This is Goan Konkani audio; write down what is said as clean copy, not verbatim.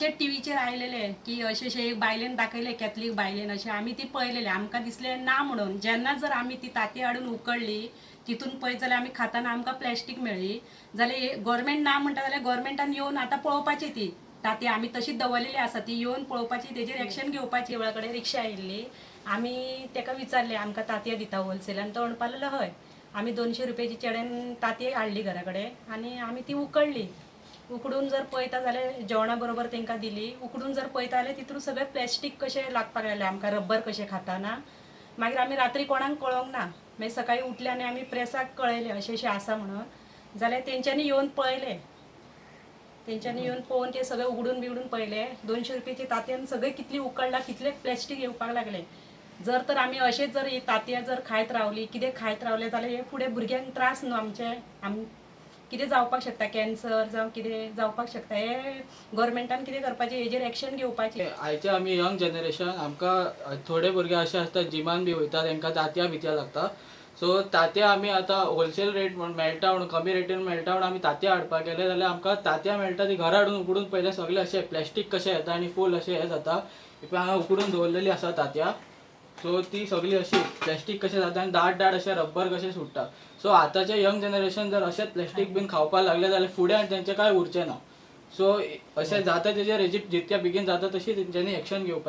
ते टीव्हीचेर आयलेले की अशें अशें एक बायलेन दाखयले, कॅथलीक बायलेन, अशें आमी ती पळयलेले. आमकां दिसलें ना म्हणून. जेन्ना जर आमी ती तांती हाडून उकडली, तितून पळयत जाल्यार आमी खाताना आमकां प्लॅस्टीक मेळ्ळी. जाल्यार गोरमेंट ना म्हणटा जाल्यार गोरमेंटान येवन आतां पळोवपाची, ती तांती आमी तशीच दवरलेली आसा, ती येवन पळोवपाची, तेजेर एक्शन घेवपाची. देवळा कडेन रिक्षा आयिल्ली, आमी ताका विचारलें, आमकां तांतयां दिता होलसेलान? तो म्हणपाक लागलो हय. आमी 200 रुपयाची चेड्यान तांतयां हाडली घरा कडेन आनी आमी ती उकडली. उकडून जर पळयता जाल्यार, जेवणा बरोबर तांकां दिली, उकडून जर पळयता जाल्यार तितून सगळें प्लॅस्टीक कशें लागपाक लागलें आमकां, रब्बर कशें खाताना. मागीर आमी रात्री कोणाक कळोंक ना. मागीर सकाळी उठले आनी आमी प्रेसाक कळयलें, अशें अशें आसा म्हणून. जाल्यार तेंच्यांनी येवन पळयलें. तेंच्यांनी येवन पळोवन ते सगळें उगडून बिगडून पळयलें. 200 रुपयाची तांतयान सगळें कितली उकडला, कितले प्लॅस्टीक येवपाक लागलें. जर तर आमी अशेंच जर ही तांतयां जर खायत रावली, कितें खायत रावले जाल्यार हे फुडें भुरग्यांक त्रास न्हू आमचे. आम कितें जावपाक शकता, कॅन्सर जावं कितें जावपाक शकता. हे गोरमेंटान कितें करपाचें, हेजेर एक्शन घेवपाचें. आयचे आमी यंग जनरेशन, आमकां थोडे भुरगे अशे आसता, जिमान बी वयता, तांकां तांतयां बितयां लागता. सो तांतयां आमी आतां होलसेल रेट म्हूण मेळटा म्हणून, कमी रेटीन मेळटा म्हणून आमी तांतयां हाडपाक गेले जाल्यार आमकां तांतयां मेळटा ती घरा हाडून उकडून पयलें, सगळें अशें प्लॅस्टीक कशें येता आनी फूल अशें हें जाता. पळय, हांगा उकडून दवरलेली आसा तांतयां. सो ती सगळी अशी प्लॅस्टीक कशें जाता आनी दाट दाट अशें रब्बर कशें सुट्टा. सो आतांचे यंग जनरेशन जर अशेंच प्लॅस्टीक बीन खावपाक लागले जाल्यार फुडें आनी तेंचें कांय उरचें ना. सो अशें जाता तेजेर हेजी जितक्या बेगीन जाता तशी तेंच्यांनी एक्शन घेवपाक.